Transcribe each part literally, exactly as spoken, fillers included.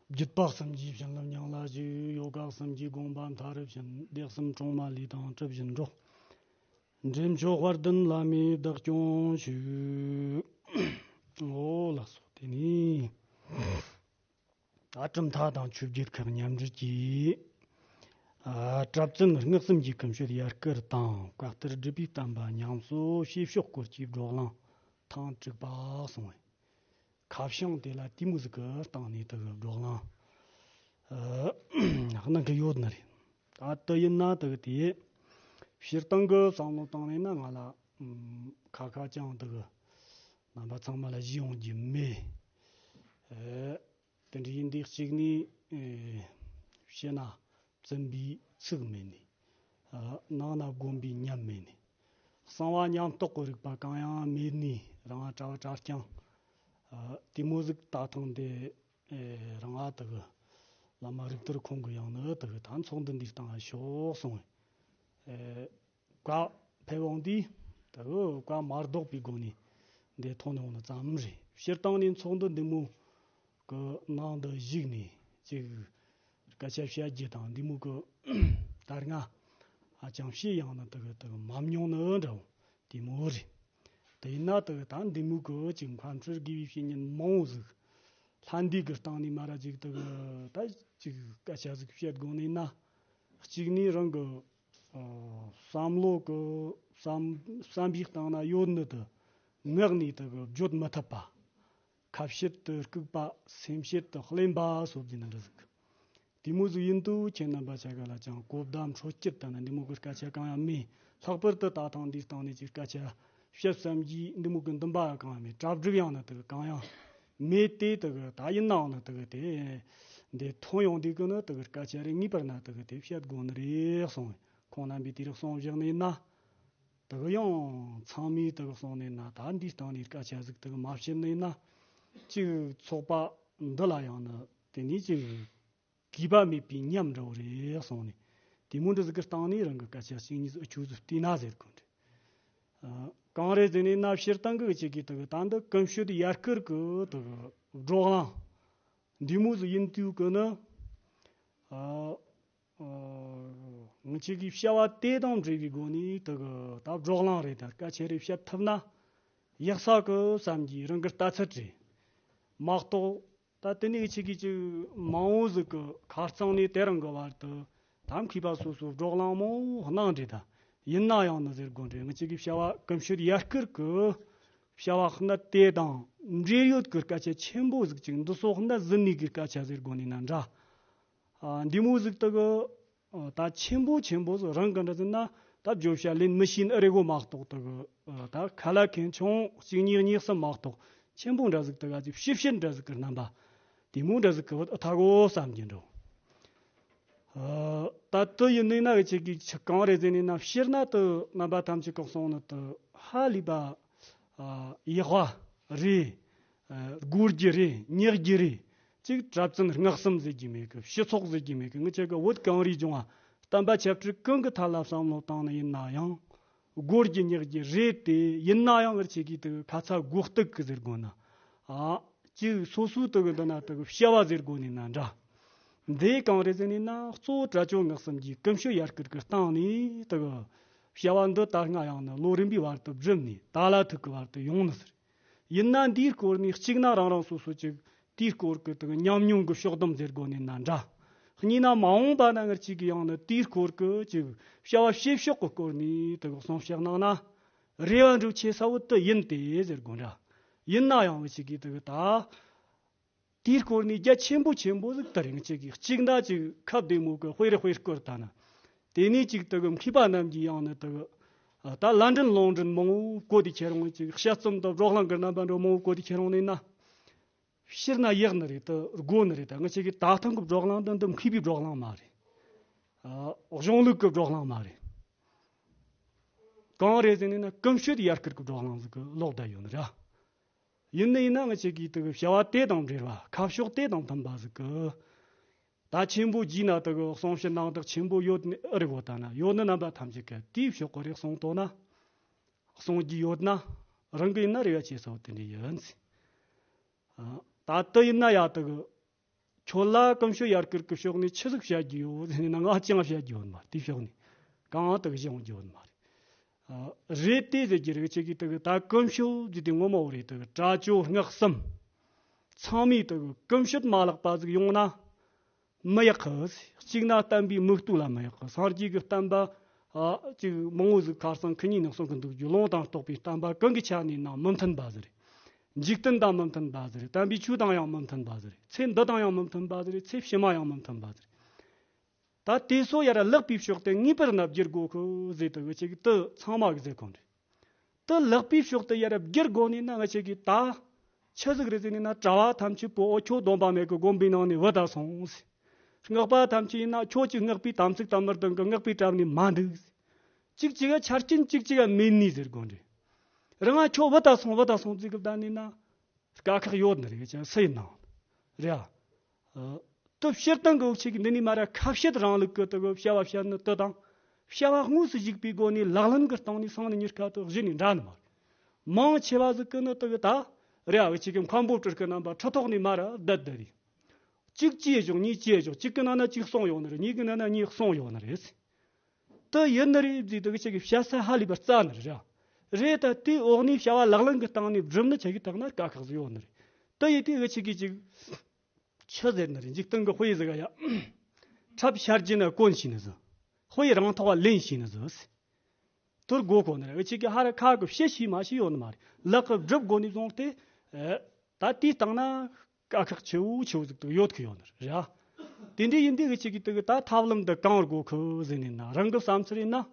བརྒྱུད་པ་གསུམ་གྱི་བྱིན་རླབས་མྱང་ལ་ཞུགས། ཡོ་ག་གསུམ་གྱི་དགོངས་པ་མཐར་ཕྱིན། སྡེ་གསུམ་སྲུང་མ་ལུས་དང་གྲུབ་བཞིན་འགྲོགས། འདྲེན་མཆོག་དཔལ་ལྡན་བླ་མའི་བདག་སྐྱོང་ཞུ། འོ་ལགས་སོ། དེ་ནས་ད་གྲུབ་མཐའ་དང་ཆོས་བརྒྱུད་ཁག་མཉམ་འབྲེལ་གྱིས། ཨ། གྲྭ་བཙུན་སྔགས་གསུམ་གྱི་གུམ་ཆོད་ཡར་སྐུལ་དང་། བཀའ་གཏེར་སྒྲུབ་པའི་བསྟན་པ་ཉམས་གསོ་བྱེད་ཕྱོགས་སྐོར་གྱི་བགྲོ་གླེང་ཐེངས་དྲུག་པ་སོང་བས། ཁ་བྱང་དེ་ལ་དེ་མོ་ཟིག་གི་སྟེང་ནས་དེ་གི་བགྲོ་གླེང་ཨ་གནང་གི་ཡོད་ནི་རེད། ད་དེ་ཡིན་ན་དེ་གི་དེ་སྤྱིར་བཏང་གི་བསམ་བློ་བཏང་ནས་ན། ང་ལ་ཨམ་ཁ་ཁ་ཅང་དེ་གི་རྣམ་པ་ཚང་མ་ལ་ཞུས་ཡོང་རྒྱུ་མེད། ཨ། དེ་འདྲ་ཡིན་དུས་གཅིག་ནས། ཨེ། བཤད་ན་བཙུན་པའི་ཚིག་མེད་ནས། ཨ། ནང་ན་དགོན་པའི་ཉམས་མེད་ནས། གསང་བ་ཉམས་རྟོགས་ཀྱི་རིག་པ་གང་ཡང་མེད་ནས། རང་གྲྭ་བ་གྲྭ་རྐྱང་། ཨ། དེ་མོ་ཟིག་ད་ཐེངས་འདི། ཨེ། རང་ང་དེ་གི་བླ་མ་རིག་གཏེར་ཁོང་གི་ཡང་ནི་དེ་གི་ད་ཚོགས་འདུ་འདིའི་སྟེང་ང་ཞུགས་སོང་། ཨེ། བཀའ་ཕེབས་འོང་དུས་དེ་གི་བཀའ་མ་ལྡོག་པའི་སྒོ་ནས་འདི་ཐོན་འོང་ནི་ཙམ་རེད། སྤྱིར་བཏང་ནས་ཚོགས་འདུ་འདི་མོ་གི་ནང་དུ་ཞུགས་ནས་ཅིག་སྐད་ཆ་བཤད་རྒྱུ་དང་འདི་མོ་གི་ད་སྔ་ཧ་ཅང་བཤད་ཡང་ན་དེ་གི་དེ་གི་མ་མྱོང་ནི་འདྲ་བོ་དེ་མོ་རེད། དེ་ཡིན་ན་དེ་གི་ད་འདི་མོ་གི་ཅིག་འཕྲིན་བཅོལ་དགེ་བའི་བཤེས་གཉེན་མང་བོ་ཟིག་ལྷ་འདྲེ་གི་སྟེང་ནས་མ་ར་ཅིག་དེ་གི་ད་ཅིག་སྐད་ཆ་ཟིག་བཤད་དགོས་ནི་ན། གཅིག་ནས་རང་གི་ཨ། བསམ་བློ་གི་བསམ་བསམ་པའི་སྟེང་ན་ཡོད་ནི་དེ་ངག་ནས་དེ་གི་བརྗོད་མི་ཐུབ་པ། ཁ་བཤད་དུ་ལྐུགས་པ། སེམས་བཤད་དུ་གླེན་པ་སོགས་ཀྱི་ནི་རེད་ཟིག་དེ་མོ་ཟིག་ཡིན་དུས་ཁྱེད་རྣམ་པ་ཆ་ག་ལ་ཅང་གོ་བརྡ་འཕྲོད་སྤྱིར་ལྟ་ན་འདི་མོ་གི་སྐད་ཆ་གང་ཡང་མེད། ལྷག་པར་དུ་ད་ཐེངས་འདིའི་སྟེང་ནས་ཀྱི་སྐད་ཆ་བཤད་བསམ་གྱིས་འདི་མོ་གི་འདུན་པ་གང་ཡང་མེད། གྲ་སྒྲིག་ཡང་ན་དེ་གི་གང་ཡང་མེད་དེ། དེ་གི་ད་ཡིན་ནའང་ན་དེ་གི་དེ་འདི་ཐོན་ཡོང་དུས་གི་ནི་དེ་གི་སྐད་ཆ་རེ་ངེས་པར་ན་དེ་གི་དེ་བཤད་དགོས་ནི་རེད་གསུངས། ཁོང་རྣམ་པས་དེ་རིགས་གསུངས་བཞག་ནི་ཡིན་ན། དེ་གི་ཡང་ཚང་མས་དེ་གི་གསུངས་ནི་ན། ད་འདིའི་སྟེང་ནས་སྐད་ཆ་ཟིག་དེ་གི་མ་བཤད་ནི་ཡིན་ན། ཅིག་ཚོགས་པ་འདི་ལ་ཡང་ན་དེ་ནས་ཅིག་གུས་པ་མེད་པའི་ཉམས་འདྲ་བོ་རེད་གསུངས་ནས། དེ་མོ་འདྲ་ཟིག་གི་སྟེང་ནས་རང་གི་སྐད་ཆ་གཅིག་གཉིས་ཟིག་ཨ་ཆུ་ཟིག་བལྟས་ན་ཟེར་དགོས་འདྲ། ཨ། གང་རེད་ཟེར་ནས་ན། སྤྱིར་བཏང་གི་ཅིག་གིས་དེ་གི་ད་འདི་གུམ་ཆོད་ཡར་སྐུལ་གི་དེ་གི་བགྲོ་གླེང་འདི་མོ་ཟིག་ཡིན་དུས་གི་ནི། ཨ། ཨ། ང་ཅིག་གིས་བྱ་བ་དེ་དང་འབྲེལ་བའི་སྒོ་ནས་དེ་གི་ད་བགྲོ་གླེང་རེད། ད་སྐད་ཆ་རེ་བཤད་ཐུབ་ན་ཡག་ས་གི་བསམ་གྱིས་རང་གི་ལྟ་ཚུལ་རེད་མ་གཏོགས། ད་དེ་ནས་ཆི་གི་ཅིག་མང་བོ་ཟིག་གི་ཁ་རྩང་ནས་དེ་རིང་གི་བར་དུ་ད་མཁས་པ་སོ་སོ་བགྲོ་གླེང་མང་བོ་གནང་རེད། ད་ཡིན་ན་ཡང་ནི་ཟེར་དགོས་རེད། ང་ཅིག་གི་བྱ་བ་གུམ་ཆོད་ཡར་སྐུལ་གི་བྱ་བ་ཁོ་ན་དེ་དང་འབྲེལ་ཡོད་གི་སྐད་ཆ་ཆེན་པོ་ཟིག་ཅིག་འདི་སོགས་ན་ཟིན་ནས་གི་སྐད་ཆ་ཟེར་དགོས་ནི་ན་འདྲ། ཨ། འདི་མོ་ཟིག་དེ་གི་ཨ། ད་ཆེན་པོ་ཆེན་པོ་ཟིག་རང་གི་འདྲ་ཟིན་ན་ད་བརྗོད་བྱ་ལེན་མི་ཤེས་ཨེ་རེད་གོ་མ་གཏོགས། དེ་གི་ཨ། ད་ཁ་ལ་མཁན་ཆུང་གཅིག་གཉིས་གཉིས་གསུམ་མ་གཏོགས། ཆེན་པོ་འདྲ་ཟིག་དེ་ག་ཅིག་ཞིབ་བཤེར་འདྲ་ཟིག་གི་རྣམ་པ་དེ་མོ་འདྲ་ཟིག་གི་བུད་ཨ་ཐ་གོ་བསམ་གྱི་འགྲོ། ཨ། ད་དེ་ཡིན་ནི་ན་གི་ཅིག་གིས་ཆི་གང་རེད་ཟེར་ནི་ན། སྤྱིར་ན་དེ་རྣམ་པ་ཐམས་ཅད་གི་གསུང་ནི་དེ་ཧ་ལས་པ། ཨ། ཡག་པ་རེད། ཨ། དགོས་རྒྱུ་རེད། ཉག་རྒྱུ་རེད། ཅིག་གྲྭ་བཙུན་སྔགས་གསུམ་ཟེར་རྒྱུ་མེད་གི། སྤྱི་ཚོགས་ཟེར་རྒྱུ་མེད་གི། ངི་ཆ་གི་བོད་གངས་རིའི་ལྗོངས་ང་བསྟན་པ་ཆབ་སྲིད་གང་གི་ཐད་ལ་བསམ་བློ་བཏང་ནི་ཡིན་ན་ཡང་དགོས་རྒྱུ་ཉག་རྒྱུ་རེད་དེ། ཡིན་ན་ཡང་ངི་ཆ་གི་དེ་ཁ་ཚ་དགོས་གཏུག་གི་ཟེར་དགོས་ན། ཨ། ཅིག་སོ་སོའི་དེ་གི་འདི་ན་དེ་གི་བྱ་བ་ཟེར་དགོས་ནི་ན་འདྲ། འདི་གང་རེད་ཟེར་ནི་ན། གཙོ་བོ་གྲྭ་ཆོས་སྔགས་གསུམ་གྱི་གུམ་ཆོད་ཡར་སྐུལ་གི་སྟེང་ནས་དེ་གི་བྱ་བ་འདི་ད་སྔ་ཡང་ནི་ལོ་རིམ་པའི་བར་དུ་བསྒྲུབས་ནས་ད་ལ་ཐུག་གི་བར་དུ་ཡོང་ནི་ཟེར། ཡིན་ན་འདིའི་སྐོར་ནས་གཅིག་ན་རང་རང་སོ་སོ་ཅིག་དེའི་སྐོར་གི་དེ་གི་ཉམས་མྱོང་གི་ཕྱོགས་བསྡོམས་ཟེར་དགོས་ནི་ན་འདྲ། གཉིས་ན་མ་འོངས་པ་ན་ངར་གཅིག་གི་ཡང་ནི་དེའི་སྐོར་གི་ཅིག་བྱ་བ་བྱེད་ཕྱོགས་གི་སྐོར་ནས་དེ་གི་གསུང་བཤད་གནང་ན། རེ་བ་འགྲུབ་ཆེ་ས་བོ་དེ་ཡིན་ཏེ་ཟེར་དགོས་འདྲ། ཡིན་ན་ཡང་ངི་ཆ་གི་དེ་གི་ད་དེའི་སྐོར་ནས་རྒྱ་ཆེན་པོ་ཆེན་པོ་ཟིག་དེ་རིང་ཆ་གི་གཅིག་ན་ཅིག་ཁ་བདེ་མོ་གི་དཔེ་རེ་དཔེ་སྐོར་ད་ན། དེ་ནས་ཅིག་དེ་གི་མཁས་པ་རྣམས་ཀྱི་ཡང་ནི་དེ་གི་ད་ལན་ཀྲིན་ལུང་ཀྲིན་མང་བོ་གོ་དེ་ཁྱེར་འོང་། ཅིག་དཔྱད་རྩོམ་དང་བགྲོ་གླེང་གི་རྣམ་པ་འདྲ་མང་བོ་གོ་དེ་ཁྱེར་འོང་ནས་ན། སྤྱིར་ན་ཡག་ནི་རེད། དེ་དགོས་ནི་རེད། ད་ངི་ཆ་གི་ད་ཐེངས་གི་བགྲོ་གླེང་འདི་འདི་མཁས་པའི་བགྲོ་གླེང་མ་རེད། ཨ། གཞུང་ལུགས་ཀྱི་བགྲོ་གླེང་མ་རེད། གང་རེད་ཟེར་ནས་ན་གུམ་ཆོད་ཡར་སྐུལ་གྱི་བགྲོ་གླེང་ཟིག་གི་ལོག་བསྡད་ཡོད་ནི་ར། ཡིན་ནི་ཡིན་ན་ངི་ཆ་གི་དེ་གི་བྱ་བ་དེ་དང་འབྲེལ་བ། ཁ་ཕྱོགས་དེ་དང་མཐུན་པ་ཟིག་གི། ད་ཆེན་པོ་བགྱིས་ན་དེ་གི་གསུང་བཤད་གནང་དག་ཆེན་པོ་ཡོད་ནི་ཨེ་རེད་གོ། ད་ན་ཡོད་ནི་རྣམ་པ་ཐམས་ཅད་གི་དེའི་ཕྱོགས་གི་རེ་གསུང་དོ་ན། གསུང་རྒྱུ་ཡོད་ན་རང་གི་ཡིན་ན་རེ་བ་ཆེ་ས་བོ་དེ་འདྲ་ཡིན་ཟེར། ཨ། ད་དེ་ཡིན་ན་ཡ་དེ་གི་ ཁྱོད་ལ་ཀུན་སྤྱོད་ཡར་སྐུལ་གྱི་ཕྱོགས་ནས་ཆི་ཟིག་བཤད་རྒྱུ་ཡོད་ཟེར་ནས་ན། ང་ཅང་བཤད་རྒྱུ་ཡོད་མ་རེད། དེའི་ཕྱོགས་ནས་གང་དག་གཞི་ཡོང་རྒྱུ་ཡོད་མ་རེད། ཨ། རེད་དེ་ཟེར་རྒྱུ་རེད། ཁྱེད་ཀྱིས་དག་ད་ཀུན་སྤྱོད་ཟེར་དེ་ངོ་མ་བོ་རེད། དག་དྲ་སྤྱོད་སྔགས་གསུམ་ཚང་མས་དག་ཀུན་སྤྱོད་མ་ལེགས་པ་ཟིག་ཡོང་ན་མི་ཡག་གི། གཅིག་ན་བསྟན་པའི་མིག་ལྟོས་ལ་མི་ཡག་གི། སངས་རྒྱས་ཀྱི་བསྟན་པ། ཨ། ཅིག་མང་བོ་ཟིག་ཁ་སང་ཁི་གཉིས་ནས་གསུང་གི་འདུག་རྒྱུ། ལུང་དང་རྟོགས་པའི་བསྟན་པ་ཀུན་གྱི་ཆ་ནས་ན་མི་མཐུན་པ་ཟིག་རེད། འཇིག་རྟེན་དང་མི་མཐུན་པ་ཟིག་རེད། བསྟན་པའི་ཆོས་དང་ཡང་མི་མཐུན་པ་ཟིག་རེད། ཚེ་འདི་དང་ཡང་མི་མཐུན་པ་ཟིག་རེད། ཚེ་ཕྱི་མ་ཡང་མི་མཐུན་པ་ཟིག་རེད། ད་དེ་ཚོ་ཡར་ལེགས་པའི་ཕྱོགས་དེ་ངེས་པར་ན་བསྒྱུར་དགོས་གི་ཟེར། དག་ཅིག་དེ་ཚང་མ་གི་ཟེར་གོ་རེད། དེ་ལེགས་པའི་ཕྱོགས་དེ་ཡར་བསྒྱུར་དགོས་ནས་ན། ང་ཅག་གིས་ད་ཆི་ཟིག་རེད་ཟེར་ནས་ན། གྲྭ་བ་ཐམས་ཅད་པོ། ཨོ། ཁྱོད་སྡོམ་པ་མེད་གི། དགོན་པའི་ནང་ནས་བུད་ད་སོང་ཟེར། སྔགས་པ་ཐམས་ཅད་ཡིན་ན། ཁྱོད་ཀྱིས་སྔགས་པའི་དམ་ཚིག་དམ་མི་ལྡན་གི། སྔགས་པའི་གྲལ་ནས་མ་འདུག་ཟེར། གཅིག་གཅིག་ག་ཆ་རྐྱེན་གཅིག་གཅིག་ག་མེད་ནི་ཟེར་དགོས་རེད། རང་ང་ཁྱོད་བུད་ད་སོང་། བུད་ད་སོང་ཟེར་གི་བསྡད་ནས་ན། དཀའ་ཁག་ཡོད་ནི་རེད། ཅང་སུ་ཡིན་ནའང་རེད། ཨ། དེ་སྤྱིར་བཏང་གི་འུ་ཅག་གི་འདི་ནས་མར་ཁ་བཤད་རིང་ལུགས་ཀྱི་དེ་གི་བྱ་བ་བཤད་ནི་དེ་དང་། བྱ་བ་དངོས་སུ་གཞིགས་པའི་སྒོ་ནས་ལག་ལེན་གྱི་སྟེང་ནས་སང་ནི་གཉིས་ཀ་དེ་གཞི་ནས་འདྲ་ནི་མ་རེད། མང་ཆེ་བ་ཟིག་གི་ནི་དེ་གི་ད་རེད། འུ་ཅག་གི་མཁན་པོ་སྤྲུལ་སྐུ་རྣམ་པ་ཁྲི་ཐོག་ནས་མར་བསྡད་བསྡད་རེད། གཅིག་བྱས་བཞག་གཉིས་བྱས་བཞག་གཅིག་གི་ནང་ན་གཅིག་གསུངས་ཡོད་ནི་རེད། གཉིས་ཀྱི་ནང་ན་གཉིས་གསུངས་ཡོད་ནི་རེད། དེ་ཡིན་ནི་རེད་ཟེར། དེ་གི་ཁྱེད་ཀྱིས་བཤད་ས་ཧ་ལས་པ་རྩ་ནི་རེད། རེད། ད་དེའི་འོག་ནས་བྱ་བ་ལག་ལེན་གྱི་སྟེང་ནས་སྒྲུབ་ནི་ཁྱེད་ཀྱི་ཐོག་ན་དཀའ་ཁག་ཟིག་ཡོད་ནི་རེད། དེ་ཡིན་དུས་འུ་ཅག་གིས་ཅིག་ཆི་ཟེར་ནི་རེད། འཇིག་རྟེན་གྱི་དཔེ་ཟིག་ག་ཡ། ཁྲབ་བཤད་རྒྱུ་ན་གོན་ཤེས་ནི་ཟིག་དཔེ་རང་ཐོག་ལེན་ཤེས་ནི་ཟིག་དེར་གོ་གོ་ནི་རེད། འུ་ཅག་གིས་ཧར་ཁ་གི་བཤད་ཤེས་མ་ཤེས་ཡོད་ནི་མ་རེད། ལག་གི་སྒྲུབ་དགོས་ནས་བཟུང་སྟེ། ཨེ། ད་དེའི་སྟེང་ན་དཀའ་ཁག་ཆེ་བོ་ཆེ་བོ་ཟིག་དེ་ཡོད་གི་ཡོད་ནི་རེད། དེ་འདྲ་ཡིན་དུས་འུ་ཅག་གིས་དེ་གི་ད་ཐབས་ལམ་འདི་གང་དགོས་གི་ཟེར་ནས་ན། རང་གི་བསམ་ཚུལ་ཡིན་ན།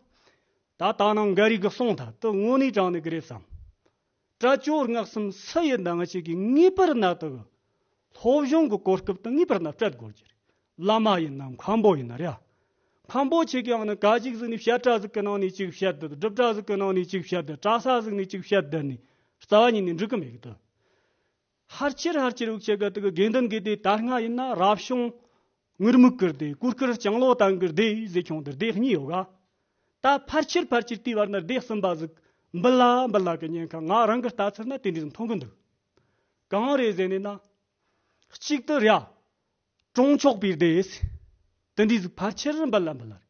ད་ད་ནང་འགའ་རེ་གིས་གསུངས་ཐལ། དེ་དངོས་གནས་དྲང་ནས་གི་རེད་བསམ། དྲ་སྤྱོད་སྔགས་གསུམ་སུ་ཡིན་ན་འུ་ཅག་གིས་ངེས་པར་ན་དེ་གི་སློབ་སྦྱོང་གི་གོ་སྐབས་དེ་ངེས་པར་ན་སྤྲད་དགོས་ཀྱི་རེད། བླ་མ་ཡིན་ན་མཁན་པོ་ཡིན་ན་རེད། མཁན་པོ་ཆེ་གེ་ཡང་ནི་ག་ཅིག་ཟིག་ནས་བཤད་གྲྭ་ཟིག་གི་ནང་ནས་ཅིག་བཤད་བསྡད། སྒྲུབ་གྲྭ་ཟིག་གི་ནང་ནས་ཅིག་བཤད་བསྡད། གྲྭ་ས་ཟིག་ནས་ཅིག་བཤད་བསྡད་ནས་རྩ་བ་ཉིད་ནས་འགྲིག་གི་མེད་གི་དེ། ཕལ་ཆེར་ཕལ་ཆེར་འུ་ཅག་གི་དེ་གི་དགེ་འདུན་གྱི་སྡེ་ད་སྔ་ཡིན་ན་རབ་བྱུང་ངུར་སྨྲིག་གི་སྡེ། གོས་དཀར་ལྕང་ལོ་དང་གི་སྡེ་ཟེར་ཁྱོང་དེ་སྡེ་གཉིས་ཡོད་ག་ད་ཕལ་ཆེར་ཕལ་ཆེར་དེའི་བར་ན་སྡེ་གསུམ་པ་ཟིག་འབུད་ལ་འབུད་ལ་གི་ཉེན་ཁ། ང་རང་གི་ལྟ་ཚུལ་ན་དེ་འདྲ་ཟིག་མཐོང་གི་འདུག་གང་རེད་ཟེར་ནས་ན། གཅིག་དེ་རེད། གྲོང་ཆོག་པའི་སྡེ། དེ་འདྲ་ཟིག་ཕལ་ཆེར་འབུད་ལ་འབུད་ལ་རེད།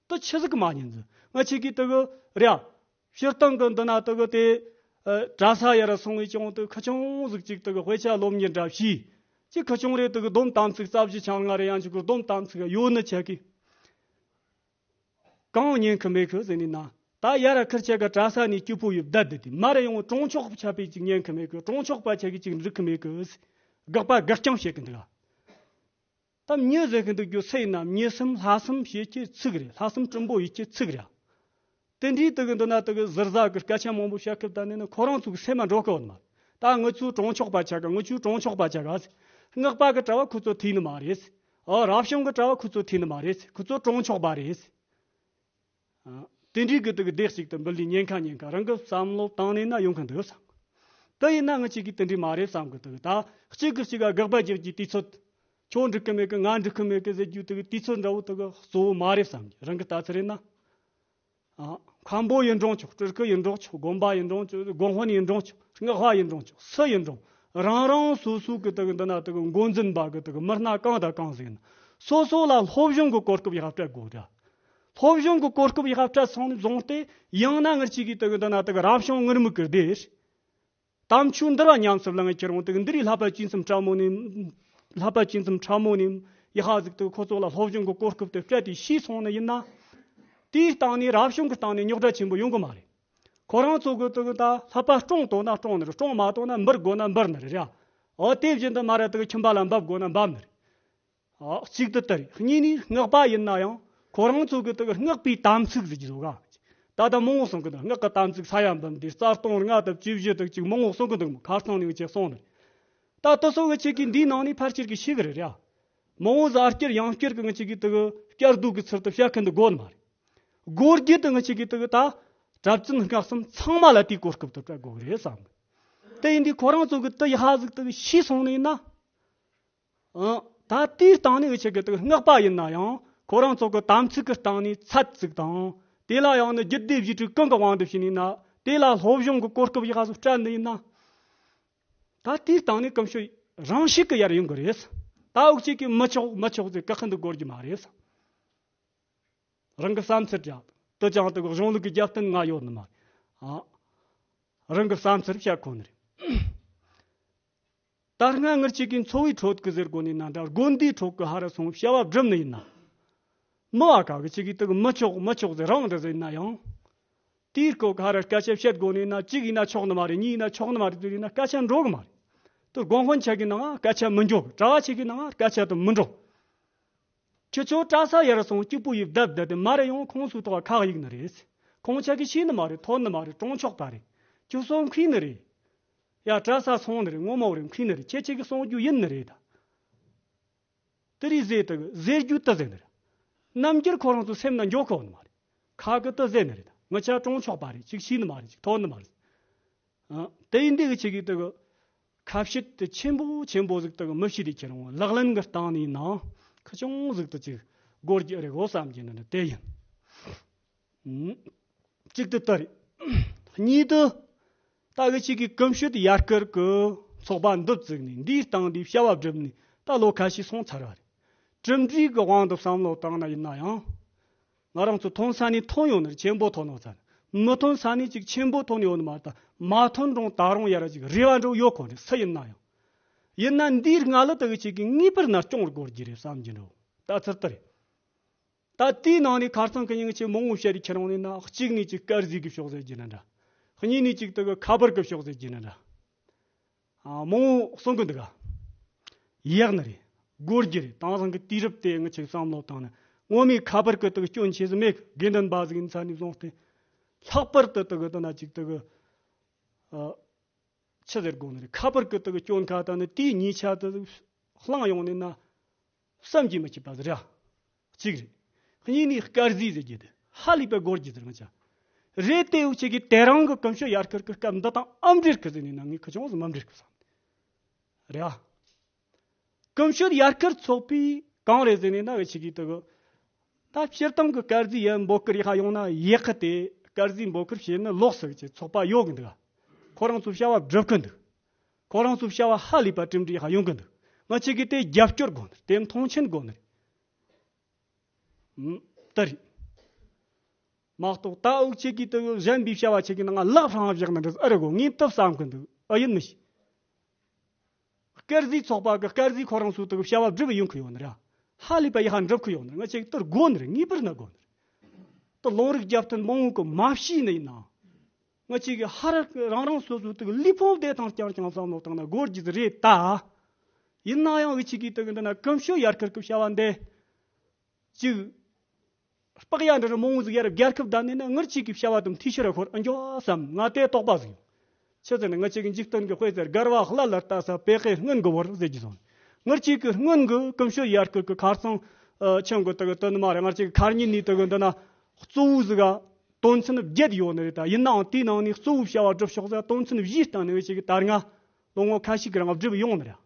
དེ་ཆི་ཟིག་གི་མ་ཉན་ཟིག་ང་ཅག་གིས་དེ་གི་རེད། སྤྱིར་བཏང་གི་འདི་ན་དེ་གི་དེ། ཨ། གྲྭ་ས་ཡར་སོང་བའི་ཀྱང་དེ་ཁུ་ཆུང་ཟིག་ཅིག་དེ་གི་དཔེ་ཆ་སློབ་གཉེར་འདྲ་བྱས། ཅིག་ཁུ་ཆུང་རེད། དེ་གི་སྡོམ་དམ་ཚིག་རྩ་བཞི་ཆང་ལྔ་རེ་ཡང་ཅིག་གི་སྡོམ་དམ་ཚིག་ཡོད་ནི་ཆ་གི། གང་ཉན་གི་མེད་གི་ཟེར་ནས་ན། ད་ཡར་ཁུར་ཆ་གི་གྲྭ་ས་ནས་སྐྱིད་པོ་ཡོད་བསྡད་དེ། དེ་མར་ཡོང་གྲོང་ཆོག་ཆ་པས་ཅིག་ཉན་གི་མེད་གི། གྲོང་ཆོག་པ་ཆ་གིས་ཅིག་འགྲིག་གི་མེད་གི་ཟེར། དགག་པ་དགག་རྐྱང་བྱེད་གི་འདུག་ག་ད་མྱི་ཟེར་གི་འདུག་རྒྱུ་སུ་ཡིན་ན། མྱི་གསུམ་ལྷ་གསུམ་ཞེས་ཀྱི་ཚིག་རེད། ལྷ་གསུམ་སྲིན་པོ་ཡིས་ཀྱི་ཚིག་རེད། དེ་འདྲའི་དེ་གི་འདི་ན་དེ་གི་ཟུར་ཟ་གི་སྐད་ཆ་མང་པོ་བཤད་སྐབས་ད་ནི་ནི་ཁོ་རང་ཚོ་གི་སེམས་མ་འགྲོ་གི་ཡོད་མ་རེད། ད་ང་ཚོའི་གྲོང་ཆོག་པ་ཆ་ག་ང་ཚོའི་གྲོང་ཆོག་པ་ཆ་ག་ཟེར། སྔགས་པ་གི་གྲྭ་བ་ཁོ་ཚོ་ཐུག་ནི་མ་རེད་ཟེར། ཨ། རབ་བྱུང་གི་གྲྭ་བ་ཁོ་ཚོ་ཐུག་ནི་མ་རེད་ཟེར། ཁོ་ཚོ་གྲོང་ཆོག་པ་རེད་ཟེར། ཨ། དེ་འདྲའི་གི་དེ་གི་སྡེ་གཅིག་ཏུ་འབུད་ལས་ཉེན་ཁ་ཉེན་ཁ་རང་གི་བསམ་བློ་བཏང་ནས་ན་ཡོང་གི་འདུག་བསམ་གི། དེ་ཡིན་ན་ང་ཅག་གིས་དེ་འདྲའི་མ་རེད་བསམ་གི་འདུག་ད་གཅིག་གིས་གཅིག་ག་དགག་པ་རྒྱག་རྒྱུའི་དུས་ཚོད། ཁྱོད་འགྲིག་གི་མེད་གི། ང་འགྲིག་གི་མེད་གི་ཟེར་རྒྱུ་དེ་གི་དུས་ཚོད་འདྲ་བོ་དེ་གི་གཙོ་བོ་མ་རེད་བསམ་གི། རང་གི་ལྟ་ཚུལ་རེད་ན། ཨ། མཁན་པོ་ཡིན་རུང་ཆོག་སྤྲུལ་སྐུ་ཡིན་རུང་ཆོག་དགོན་པ་ཡིན་རུང་ཆོག་དགོན་དཔོན་ཡིན་རུང་ཆོག་སྔགས་པ་ཡིན་རུང་ཆོག་སུ་ཡིན་རུང་། རང་རང་སོ་སོ་གི་དེ་གི་འདི་ན་དེ་གི་འགོ་འཛིན་པ་གི་དེ་གི་མི་སྣ་གང་དང་གང་ཟིག་ཡིན་ན། སོ་སོ་ལ་སློབ་སྦྱོང་གི་གོ་སྐབས་ཡག་སྤྲད་དགོས་ར། སློབ་སྦྱོང་གི་གོ་སྐབས་ཡག་སྤྲད་སོང་ནས་བཟུང་སྟེ། ཡང་ན་ང་ཅག་གིས་དེ་གི་འདི་ན་དེ་གི་རབ་བྱུང་ངུར་སྨྲིག་གི་སྡེ། དམ་ཆོས་འདུལ་བ་ཉམས་སུ་བླང་ངེ་ཁྱེར་འོང་དེ་གི་འདི་རིགས་བསླབ་པ་བཅུ་མཚམས་ཕྲ་མོ་ནས། བསླབ་པ་བཅུ་མཚམས་ཕྲ་མོ་ནས་ཡག་པ་ཟིག་དེ་ཁོ་ཚོ་ལ་སློབ་སྦྱོང་གི་གོ་སྐབས་དེ་སྤྲད་དེ་ཤེས་སོང་ནི་ཡིན་ན། དེའི་སྟེང་ནས་རབ་བྱུང་གི་སྟེང་ནས་རྙོག་དྲ་ཆེན་པོ་ཡོང་གི་མ་རེད། ཁོ་རང་ཚོ་གི་དེ་གི་ད་བསླབ་པ་སྲུང་དོ་ན་སྲུང་ནི་རེད། སྲུང་མ་དོ་ན་འབུད་དགོ་ན་འབུད་ནི་རེད་ར། འོ། དེ་བཞིན་དུ་མར་ར་དེ་གི་ཁྱིམ་པ་ལ་འབབ་དགོ་ན་འབབ་ནི་རེད། ཨ། གཅིག་དེ་ལྟར། གཉིས་ནི་སྔགས་པ་ཡིན་ན་ཡང་ཁོ་རང་ཚོ་གི་དེ་གི་སྔགས་པའི་དམ་ཚིག་ཟེར་གྱི་ཡོད་ག་ད་ལྟ་མང་བོ་གསུང་གི་འདུག་སྔགས་ཀྱི་དམ་ཚིག་ས་ཡ་འབུམ་སྡེ་རྩ་ལྟུང་ལྔ་དང་བཅུ་བཞི་དང་ཅིག་མང་བོ་གསུང་གི་འདུག་ཁ་སང་ནས་འུ་ཅག་གསུངས་ནས། ད་དེ་ཚོ་འུ་ཅག་གིས་འདིའི་ནང་ནས་ཕལ་ཆེར་གི་ཤེས་གི་རེད་ར། མང་བོ་ཟིག་ཨ་སྐྱར་ཡང་སྐྱར་གི་འུ་ཅག་གིས་དེ་གི་བསྐྱར་ཟློས་གི་ཚུལ་དུ་བཤད་མཁན་འདི་དགོས་ནི་མ་རེད། དགོས་རྒྱུ་དེ་འུ་ཅག་གིས་དེ་གི་ད་གྲྭ་བཙུན་སྔགས་གསུམ་ཚང་མ་ལ་དེའི་གོ་སྐབས་དེ་སྤྲད་དགོས་གི་རེད་བསམ་གི། དེ་ཡིན་དུས་ཁོ་རང་ཚོ་གི་དེ་ཡག་པ་ཟིག་དེ་གི་ཤེས་སོང་ནི་ཡིན་ན། ཨང་། ད་དེའི་སྟེང་ནས་འུ་ཅག་གི་དེ་སྔགས་པ་ཡིན་ན་ཡང་ཁོ་རང་ཚོ་གི་དམ་ཚིག་གི་སྟེང་ནས་ཚད་ཅིག་དང་། དེ་ལ་ཡང་ནི་རྒྱུད་སྡེ་བཞི་དྲུག་གང་གི་དབང་དུ་བྱས་ནས་ན། དེ་ལ་སློབ་སྦྱོང་གི་གོ་སྐབས་ཡག་པ་ཟིག་སྤྲད་ནི་ཡིན་ན། ད་དེའི་སྟེང་ནས་ཀུན་སྤྱོད་རང་ཤུགས་ཀྱིས་ཡར་ཡོང་གི་རེད། ད་འུ་ཅག་གིས་མི་ཆོག་མི་ཆོག་ཟེར་བཀག་གི་འདུག་དགོས་རྒྱུ་མ་རེད་ས། རང་གི་བསམ་ཚུལ་བྱ། དེ་ཅང་དེ་གི་གཞུང་ལུགས་ཀྱི་རྒྱབ་རྟེན་ང་ཡོད་ནི་མ་རེད། ཨ། རང་གི་བསམ་ཚུལ་བཤད་དགོས་ནི་རེད། ད་སྔ་ངར་ཅིག་གིས་འཚོ་བའི་ཁྲོད་ཀྱི་ཟེར་དགོས་ནི་ན་འདྲ། དགོན་སྡེའི་ཁྲོད་ཀྱི་ཧ་ར་སོང་བྱ་བ་སྒྲུབ་ནི་ཡིན་ན། མི་བ་ག་གི་ཅིག་གིས་དེ་གི་མི་ཆོག་མི་ཆོག་ཟེར་རང་རེ་ཟེར་ན་ཡང་། དེའི་སྐོར་ག་ར་སྐད་ཆ་བཤད་དགོས་ནི་ན། གཅིག་ཡིན་ན་ཆོག་ནི་མ་རེད། གཉིས་ཡིན་ན་ཆོག་ནི་མ་རེད་ཟེར་ཡིན་ན་སྐད་ཆ་འགྲོ་གི་མ་རེད། དེ་དགོན་དཔོན་ཆ་གི་ནང་སྐད་ཆ་མི་འགྲོ་གི། གྲྭ་བ་ཆ་གི་ནང་སྐད་ཆ་དེ་མི་འགྲོ། ཁྱེད་ཚོ་གྲྭ་ས་ཡར་སོང་སྐྱིད་པོ་ཡིས་བསྡད་བསྡད་དེ་མར་ཡོང་ཁོང་ཚོའི་ཐོག་ཁག་ཡིག་ནི་རེད། ཁོང་ཆ་གིས་ཤེས་ནི་མ་རེད། ཐོན་ནི་མ་རེད། གྲོང་ཆོག་པ་རེད། ཁྱོད་སོང་མཁས་ནི་རེད། ཡ་གྲྭ་ས་སོང་ནི་རེད། ངོ་མ་རེད། མཁས་ནི་རེད། ཁྱེད་ཆ་གིས་སོང་རྒྱུ་ཡིན་ནི་རེད་ད། དེ་རིགས་ཟེར་དེ་ཟེར་རྒྱུ་དེ་ཟེར་ནི་རེད། རྣམ་འགྱུར་ཁོ་རང་ཚོའི་སེམས་ན་འཇོག་གི་ཡོད་ནི་མ་རེད། ཁ་གི་དེ་ཟེར་ནི་རེད། ད་ང་ཆ་གྲོང་ཆོག་པ་རེད། ཅིག་ཤེས་ནི་མ་རེད། ཅིག་ཐོན་ནི་མ་རེད། ཨ། དེ་ཡིན་དུས་ཀྱི་ཆེ་གི་དེ་གི་ཁ་བཤད་དེ་ཆེན་པོ་ཆེན་པོ་ཟིག་དེ་གི་མི་བཤད་དེ་ཁྱེད་རང་ལག་ལེན་གི་སྟེང་ནས་ནང་ཁ་ཆུང་ཟིག་དེ་ཅིག་སྒོར་གྱི་རེ་གོ་བསམ་གྱི་ནི་ནི་དེ་ཡིན། ཨུམ། གཅིག་དེ་ལྟ་རེད། གཉིས་དེ། ད་གི་ཆེ་གི་ཀུན་སྤྱོད་ཡར་སྐུལ་གི་ཚོགས་པ་འདི་བཙུགས་ནས་འདིའི་སྟེང་འདི་བྱ་བ་བསྒྲུབས་ནས་ད་ལོ་ཁ་ཤས་སོང་ཚར་བ་རེད། གྲུབ་འབྲས་གི་དབང་དུ་བསམ་བློ་བཏང་ན་ཡིན་ན་ཡང་། ང་རང་ཚོ་ཐོན་ས་ནས་ཐོན་ཡོང་ནི་རེད། ཆེན་པོ་ཐོན་ཡོང་ས་ནས། མི་ཐོན་ས་ནས་ཅིག་ཆེན་པོ་ཐོན་ཡོང་ནི་མ་རེད། ད་མ་ཐོན་རུང་ད་རུང་ཡར་ཅིག་རེ་བ་འགྲོ་ཡོད་གོ་རེད། སུ་ཡིན་ན་ཡང་། ཡིན་ན་འདིའི་སྔ་ལ་ད་གི་ཅིག་གི་ངེས་པར་ན་སྐྱོང་དགོས་རྒྱུ་རེད་བསམ་གྱི་འདུག་ད་ཚུར་ལྟར། ད་དེའི་ནང་ནས་ཁ་སང་གི་ཉིན་ཆེ་མང་བོ་བཤད་རེ་ཁྱེར་འོང་ནས་ན། གཅིག་ནས་ཅིག་དཀར་ཟས་གི་ཕྱོགས་ཟེར་གྱི་ན་འདྲ། གཉིས་ནས་ཅིག་ད་གི་ཁ་པར་གི་ཕྱོགས་ཟེར་གྱི་ན་འདྲ། ཨ། མང་བོ་གསུང་གི་འདུག་ག་ཡག་ནི་རེད། དགོས་རྒྱུ་རེད། དེང་སང་གི་དུས་རབས་དེ་ང་ཆེ་བསམ་བློ་བཏང་ན་ངོ་མའི་ཁ་པར་གི་ད་གི་སྐྱོན་ཆེ་ཟིག་མེད་གི། དགེ་འདུན་པ་ཟིག་ཡིན་ས་ནས་བཟུང་སྟེ། ལྷག་པར་དུ་ད་གི་ད་ན་ཅིག་ད་གི། ཨ། ཆི་ཟེར་དགོས་ནི་རེད། ཁ་པར་གི་ད་གི་སྐྱོན་ཁ་ད་ནི་དེའི་ཉེས་ཆད་དུ་བླངས་ཡོང་ནས་ན་བསམ་གྱིས་མི་ཁྱབ་པ་ཟེར་ཡ། གཅིག་རེད། གཉིས་ནས་དཀར་ཟས་ཟེར་རྒྱུ་དེ་ཧ་ལས་པའི་དགོས་རྒྱུ་ཟེར་ང་ཆ། རེད་དེ་འུ་ཆེ་གི་དེ་རིང་གི་ཀུན་སྤྱོད་ཡར་སྐུལ་གི་སྐབས་འདི་དང་ཨ་འབྲེལ་གི་ཟེར་ནས་ན་ངས་ཁི་ཆུང་ཟིག་མ་འབྲེལ་གི་བསམ། རེད་ཨ། ཀུན་སྤྱོད་ཡར་སྐུལ་ཚོགས་པས་གང་རེད་ཟེར་ནས་ན་འུ་ཆེ་གི་ད་གི། ད་སྤྱིར་བཏང་གི་དཀར་ཟས་ཡན་འབོད་སྐུལ་རེ་ཧ་ཡོང་ན་ཡག་གི། དེ་དཀར་ཟས་འབོད་སྐུལ་བྱེད་ནི་ལོག་ཟིག་གི་ཚོགས་པ་ཡོད་གི་འདུག་ཁོ་རང་ཚོ་བྱ་བ་སྒྲུབ་གི་འདུག་ཁོ་རང་ཚོ་བྱ་བ་ཧ་ལས་པ་གྲུབ་འབྲས་ཧ་ཡོང་གི་འདུག་ང་ཆེ་གི་དེ་རྒྱབ་སྐྱོར་དགོས་ནི་རེད། དེ་མཐོང་ཆེན་དགོས་ནི་རེད། ཨུམ། ད་རེད། མ་གཏོགས་ད་འུ་ཆེ་གི་ད་གཞན་པའི་བྱ་བ་ཆེ་གི་ནང་ལག་ཧྲང་བཞག་ན་འདྲ་ཨེ་རེད་གོ། ངས་ད་བསམ་གི་འདུག་ཨེ་ཡིན་མི་ཤེས། དཀར་ཟས་ཚོགས་པ་གི་དཀར་ཟས་ཁོ་རང་ཚོའི་ད་བྱ་བ་སྒྲུབ་ཡོང་གི་ཡོད་ནི་རེད། ཧ་ལས་པ་ཡི་ཧ་འགྲུབ་གི་ཡོད་ནི་རེད། ང་ཆེ་གི་ད་དགོས་ནི་རེད། ངེས་པར་ན་དགོས་ནི་རེད། ད་ལུང་རིགས་རྒྱབ་རྟེན་མང་བོ་གི་མ་ཤེས་ནི་ཡིན་ནའང་། ང་ཆེ་གི་ཧ་ར་རང་རང་སོ་སོའི་ད་ལུས་ཕུང་བདེ་ཐང་རྐྱང་རྐྱང་བསམ་བློ་བཏང་ན་དགོས་རྒྱུ་རེད་ད། ཡིན་ན་ཡང་འུ་ཆེ་གི་ད་གི་འདི་ན་ཀུན་སྤྱོད་ཡར་སྐུལ་གི་བྱ་བ་འདི། ཅིག་དཔག་ཡ་འདྲ་རུ་མང་བོ་ཟིག་ཡར་རྒྱལ་ཁབ་བསྡད་ནས་ན་ངར་ཅིག་གི་བྱ་བ་དང་འཐུས་ཤོར་འཁོར་ཨ་འགྱོ་བསམ། ང་དེ་དོགས་པ་ཟིག་ཡོང་། ཆི་ཟེར་ན་ང་ཅིག་གི་འཇིག་རྟེན་གི་དཔེ་ཟེར། སྒར་བ་ལྷ་ལ་ལྟ་ས་པད་ཁའི་སྔོན་གི་བོར་ཟེར་གྱི་སོང་། ངར་ཅིག་གི་སྔོན་གི་ཀུན་སྤྱོད་ཡར་སྐུལ་གི་ཁ་སང་ཨ་ཆང་གི་དུ་གི་དུ་ནི་མ་རེད། ངར་ཅིག་གི་ཁར་ཉིན་ནི་དུ་གི་འདི་ན་གཙོ་བོ་ཟིག་ག་དོན་ཚན་བརྒྱད་ཡོད་ནི་རེད། ད་ཡིན་ནའང་དེའི་ནང་ནས་གཙོ་བོ་བྱ་བ་སྒྲུབ་ཕྱོགས་ཟིག་དོན་ཚན་བཞིའི་སྟེང་ནས་ངར་ཅིག་གི་ད་སྔ་ལོ་ངོ་ཁ་ཤས་ཀྱི་རིང་བསྒྲུབས་ཡོང་ནི་རེད།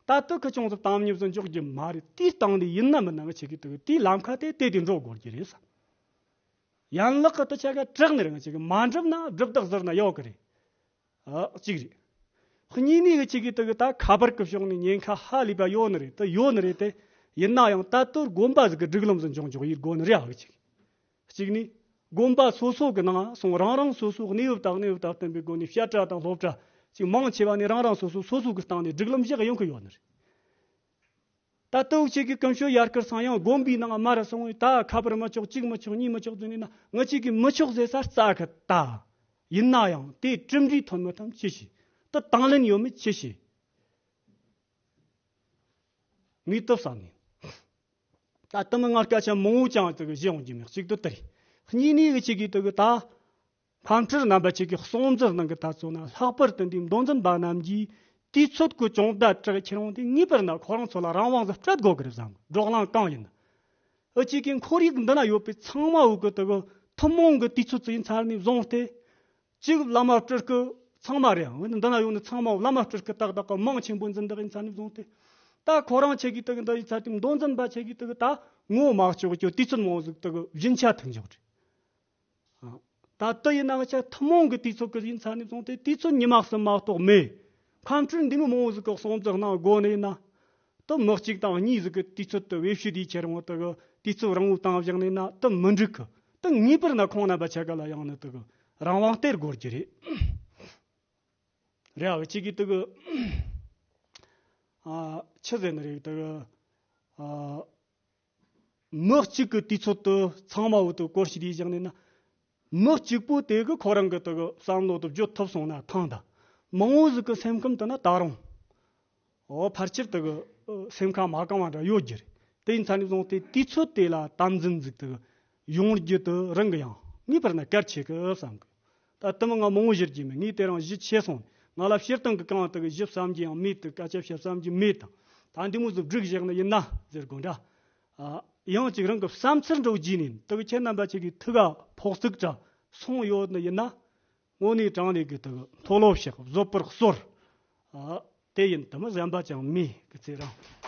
ད་ལྟ་ཁི་ཆུང་ཙམ་དམ་ཉམས་སུ་འཇོག་རྒྱུ་མ་རེད། དེའི་སྟེང་ནས་ཡིན་ན་མིན་ན་ང་ཆེ་གི་དུ་གི་དེའི་ལམ་ཁ་དེ་དེ་དེ་འགྲོ་དགོས་རྒྱུ་རེད་ས། ཡན་ལག་གི་དུ་ཆ་ག་དྲག་ནི་རེད། ང་ཆེ་གི་མ་འགྲུབ་ན་སྒྲུབ་རྟགས་ཟེར་ན་ཡོད་གི་རེད། ཨ་གཅིག་རེད། གཉིས་ནས་ང་ཆེ་གི་དུ་གི་ད་ཁ་པར་གི་ཕྱོགས་ནས་ཉེན་ཁ་ཧ་ལས་པ་ཡོད་ནི་རེད། དུ་ཡོད་ནི་རེད་དེ། ཡིན་ན་ཡང་ད་དུ་དགོན་པ་ཟིག་གི་སྒྲིག་ལམ་ཟིག་འཇོག་འཇོག་ཡིན་དགོས་ནི་རེད། ཨ་གི་ཆེ་གི་གཅིག་ནི། དགོན་པ་སོ་སོ་གི་ནང་སོང་རང་རང་སོ་སོ་གནས་བབ་དང་གནས་བབ་དང་བསྟུན་པའི་སྒོ་ནས་བཤད་གྲྭ་དང་སློབ་གྲྭ་ཅིག་མང་ཆེ་བ་ནས་རང་རང་སོ་སོ་སོ་སོ་གི་སྟེང་ནས་སྒྲིག་ལམ་བཞག་ཡོང་གི་ཡོད་ནི་རེད། ད་ལྟ་འུ་ཆེ་གི་ཀུན་སྤྱོད་ཡར་སྐུལ་སང་ཡང་དགོན་པའི་ནང་མར་སོང་བས་ད་ཁ་པར་མི་ཆོག་གཅིག་མི་ཆོག་གཉིས་མི་ཆོག་ཟེར་ནས་ན་ང་ཆེ་གི་མི་ཆོག་ཟེར་ས་རྩ་གི་ད། ཡིན་ན་ཡང་དེ་གྲུབ་འབྲས་ཐོན་མི་ཐོན་ཅི་ཤེས། ད་དང་ལེན་ཡོད་མེད་ཅི་ཤེས། ངས་ལྟོས་བསམ་ནས། ད་ལྟ་མི་ང་སྐད་ཆ་མང་བོ་ཅང་དེ་གི་བཞེས་འོང་རྒྱུ་མེད། གཅིག་ཏུ་དེ་རེད། གཉིས་ནས་གི་ཆེ་གི་དེ་གི་ད། ཕམ་ཁྲིར་རྣམ་པ་ཆེ་གི་གསུང་ཚུལ་ནང་གི་ད་ཚོ་ན་ལྷག་པར་དུ་འདི་མདོ་འཛིན་པ་རྣམས་ཀྱིས་དུས་ཚོད་ཀྱི་ཅུང་ཟད་དྲག་ཁྱེར་འོང་དེ་ངེས་པར་ན་ཁོ་རང་ཚོ་ལ་རང་དབང་ཟིག་སྤྲད་དགོས་གི་རེད་བསམ། བགྲོ་གླེང་གང་ཡིན། འུ་ཅིག་གི་ཁོར་ཡུག་འདི་ན་ཡོད་པའི་ཚང་མ་འུ་གི་དེ་གི་ཐུན་མོང་གི་དུས་ཚོད་ཅིག་ཡིན་ཚར་ནས་བཟུང་སྟེ། གཅིག་བླ་མ་སྤྲུལ་སྐུ་ཚང་མ་རེད། འོན་ཏེ་འདི་ན་ཡོད་ནི་ཚང་མ་བླ་མ་སྤྲུལ་སྐུ་ཏག་ཏག་གི་མང་ཆེན་པོ་འཛིན་བདག་ཡིན་ཚར་ནས་བཟུང་སྟེ། ད་ཁོ་རང་ཆེ་གི་དེ་གི་འདི་ཡིན་ཚར་དུས་མདོ་འཛིན་པ་ཆེ་གི་དེ་གི་ད་ངོ་མ་ལྕོག་གི་དུས་ཚོད་མང་བོ་ཟིག་དེ་གི་རྒྱུན་ཆད་ཐུབ་འཇོག་རེད། ད་ལྟ་ཡིན་ན་ང་ཆ་ཐུན་མོང་གི་དུས་ཚོད་ཀྱི་ཡིན་ཚར་ནས་བཟུང་སྟེ་དུས་ཚོད་ཉི་མ་གསུམ་མ་གཏོགས་མེད། ཕམ་ཁྲིར་འདི་མི་མང་བོ་ཟིག་གི་གསུང་ཚུལ་གནང་དགོས་ནི་ཡིན་ན། དུ་མི་གཅིག་དང་གཉིས་ཟིག་གི་དུས་ཚོད་དུ་བེད་སྤྱོད་དེ་ཁྱེར་འོང་དུ་གི་དུས་ཚོད་རིང་བོ་བཏང་བཞག་ནས་ན་དུ་མི་འགྲིག་གི། དུ་ངེས་པར་ན་ཁོང་རྣམ་པ་ཆ་ག་ལ་ཡང་ནི་དུ་གི་རང་དབང་སྟེར་དགོས་རྒྱུ་རེད། རེད་བ། གཅིག་གིས་དུ་གི་ཨ་ཆི་ཟེར་ནི་རེད། དུ་གི་ཨ་མི་གཅིག་གི་དུས་ཚོད་དུ་ཚང་མ་བོ་དུ་སྐོར་ཞིག་དེ་བཞག་ནས་ན། མི་གཅིག་པོ་དེ་གི་ཁོ་རང་གི་དུ་གི་བསམ་བློ་དུ་བརྗོད་ཐུབ་སོང་ན་ཐང་ད། མང་བོ་ཟིག་གི་སེམས་ཁམས་དུ་ན་ད་རུང་། འོ་ཕལ་ཆེར་དུ་གི་སེམས་ཁ་མ་གང་བ་འདྲ་ཡོད་རྒྱུ་རེད། དེ་ཡིན་ཚ་ནས་བཟུང་སྟེ་དུས་ཚོད་དེ་ལ་དམ་འཛིན་ཟིག་དུ་ཡོང་རྒྱུ་དུ་རང་གི་ཡང་ངེས་པར་ན་གལ་ཆེ་གི་བསམ་གི། ད་དུ་མི་ང་མང་བོ་ཞིག་རྒྱུ་མེད། ངས་དེ་རང་གཞི་ཆེ་སོང་། ང་ལ་སྤྱིར་བཏང་གི་གང་དུ་གི་ཞིབ་བསམ་གྱི་ཡང་མེད་དུ། སྐད་ཆ་བཤད་བསམ་གྱི་མེད་དང་། ད་འདི་མོ་ཟིག་བསྒྲིགས་བཞག་ནི་ཡིན་ན་ཟེར་དགོས་འདྲ། ཨ། ཡང་ཅིག་རང་གི་བསམ་ཚུལ་འགྲོ་རྒྱུ་ནི་དུ་གི་ཁྱེད་རྣམ་པ་ཅིག་གི་ཐུགས་ཀ་ཕོག་ཚུགས་འདྲ་སོང་ཡོད་ནི་ཡིན་ན། དངོས་གནས་དྲང་ལས་གི་དུ་གི་མཐོལ་ལོ་བཤགས་བཟོད་པར་གསོལ། ཨ། དེ་ཡིན་དུ་མི་གཞན་པ་ཅང་མེད་གི་ཚེ་རང་།